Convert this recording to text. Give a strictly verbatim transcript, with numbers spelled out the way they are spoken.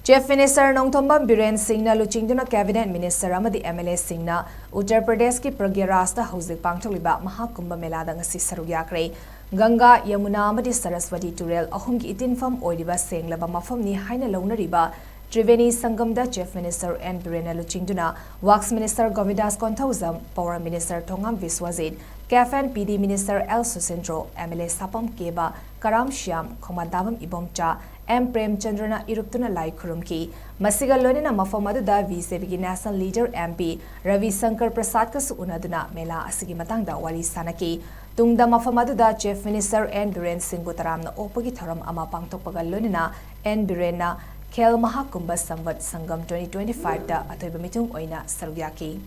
Chief Minister Nongthombam Biren ꯁꯤꯡꯅ ꯂꯨꯆꯤꯡꯗꯨꯅ Cabinet Minister ꯑꯃꯗꯤ MLA ꯁꯤꯡꯅ ꯎꯠꯇꯔ ꯄ꯭ꯔꯗꯦꯁꯀꯤ ꯄ꯭ꯔꯒ꯭ꯌꯥꯔꯥꯖꯇ ꯍꯧꯖꯤꯛ ꯄꯥꯡꯊꯣꯛꯂꯤꯕ ꯃꯍꯥꯀꯨꯝꯚ ꯃꯦꯂꯥꯗ ꯉꯁꯤ ꯁꯔꯨꯛ ꯌꯥꯈ꯭ꯔꯦ꯫ ꯒꯪꯒꯥ, ꯌꯃꯨꯅꯥ ꯑꯃꯗꯤ ꯁꯔꯁꯋꯇꯤ ꯇꯨꯔꯦꯜ ꯑꯍꯨꯝꯒꯤ ꯏꯇꯤꯟꯐꯝ ꯑꯣꯏꯔꯤꯕ ꯁꯦꯡꯂꯕ ꯃꯐꯝꯅꯤ ꯍꯥꯏꯅ ꯂꯧꯅꯔꯤꯕ ꯇ꯭ꯔꯤꯕꯦꯅꯤ ꯁꯪꯒꯝꯗ Chief Minister ꯑꯦꯟ ꯕꯤꯔꯦꯟꯅ ꯂꯨꯆꯤꯡꯗꯨꯅ Works Minister Govindas Konthoujam, Power Minister Thongam Biswajit, CAF and PD Minister L Susindro, MLA Sapam Keba, Karam Shyam, Khomadabam Ibomcha, M ꯄ꯭ꯔꯦꯝꯆꯟꯗ꯭ꯔꯅ ꯏꯔꯨꯞꯇꯨꯅ ꯂꯥꯏ ꯈꯨꯔꯨꯝꯈꯤ꯫ ꯃꯁꯤꯒ ꯂꯣꯏꯅꯅ ꯃꯐꯝ ꯑꯗꯨꯗ BJPꯒꯤ National Leader MP Ravi Shankar ꯄ꯭ꯔꯁꯥꯗꯀꯁꯨ ꯎꯅꯗꯨꯅ ꯃꯦꯂꯥ ꯑꯁꯤꯒꯤ ꯃꯇꯥꯡꯗ ꯋꯥꯔꯤ ꯁꯥꯅꯈꯤ꯫ ꯇꯨꯡꯗ ꯃꯐꯝ ꯑꯗꯨꯗ Chief Minister ꯑꯦꯟ ꯕꯤꯔꯦꯟ ꯁꯤꯡꯕꯨ ꯇꯔꯥꯝꯅ ꯑꯣꯛꯄꯒꯤ ꯊꯧꯔꯝ ꯑꯃ ꯄꯥꯡꯊꯣꯛꯄꯒ ꯂꯣꯏꯅꯅ ꯑꯦꯟ ꯕꯤꯔꯦꯟꯅ ꯈꯦꯜ ꯃꯍꯥꯀꯨꯝꯚ ꯁꯝꯕꯠ ꯁꯪꯒꯝ twenty twenty-fiveꯇ ꯑꯊꯣꯏꯕ ꯃꯤꯊꯨꯡ ꯑꯣꯏꯅ ꯁꯔꯨꯛ ꯌꯥꯈꯤ꯫